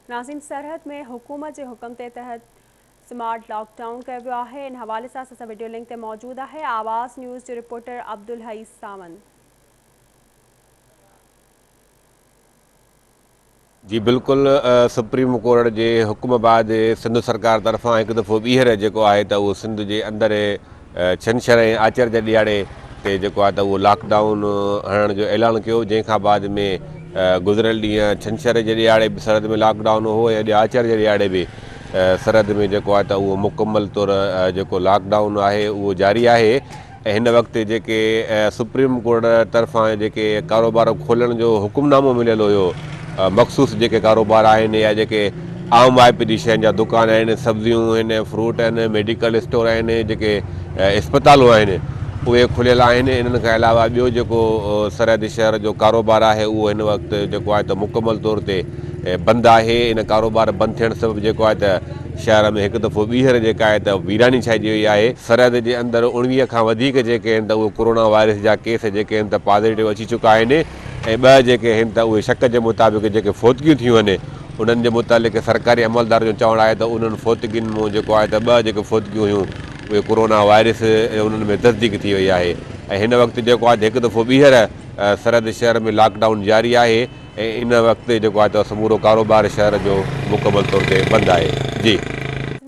ناظرين سرحد ۾ حڪومت جي حڪم تي تحت سمارٽ لاڪ ڊائون ڪيو ويو آهي ان حوالي سان اسان سان وڊيو لنڪ تي موجود آهي آواز نيوز جو رپورٽر عبدالحئي ساوند. جي بلڪل سپريم ڪورٽ جي حڪم بعد سنڌ سرڪار طرفان هڪ دفعو ٻيهر جيڪو آهي ته اهو سنڌ جي اندر ڇنڇر ۽ آچر جي ڏهاڙي تي جيڪو آهي ته اهو لاڪ ڊائون هڻڻ جو اعلان ڪيو جنهن کان بعد ۾ گذريل ڏينهن ڇنڇر جي ڏهاڙي به سرحد ۾ لاڪ ڊائون هو ۽ اڄ آچر جي ڏهاڙي به سرحد ۾ جيڪو آهي ته اهو مڪمل طور جيڪو لاڪ ڊائون آهي اهو جاري آهي ۽ هن وقت جيڪي سپريم ڪورٽ طرفان جيڪي ڪاروبار کولڻ جو حڪم نامو مليل هيو مخصوص جيڪي ڪاروبار آهن يا جيڪي عام واهپي جي شين جا دڪان آهن سبزيون آهن فروٽ آهن ميڊيڪل اسٽور آهن جيڪي اسپتالون آهن اهي کليل آهن انهن کان علاوه ٻيو جيڪو سرحدي شهر جو ڪاروبار آهي اهو هن وقت جيڪو آهي ته مڪمل طور تي بند آهي ان ڪاروبار بند ٿيڻ سبب جيڪو آهي ته شهر ۾ هڪ دفعو ٻيهر جيڪا آهي ته ويراني ڇائجي وئي آهي. سرحد جي اندر 19 کان وڌيڪ جيڪي آهن ته اهي ڪورونا وائرس جا ڪيس جيڪي آهن ته پازيٽو اچي چڪا آهن ۽ ٻه جيڪي آهن ته اهي شڪ جي مطابق جيڪي فوتگيون ٿيون آهن انهن جي متعلق سرڪاري عملدار جو چوڻ آهي ته انهن فوتگين مون جيڪو آهي ته ٻه جيڪي فوتگيون هيون اهي ڪورونا وائرس انهن ۾ تصديق ٿي وئي آهي ۽ هن وقت جيڪو آهي ته هڪ دفعو ٻيهر سرحد شهر ۾ لاڪ ڊائون جاري آهي ۽ ان وقت جيڪو آهي ته سمورو ڪاروبار شهر جو مڪمل طور تي بند آهي. جي.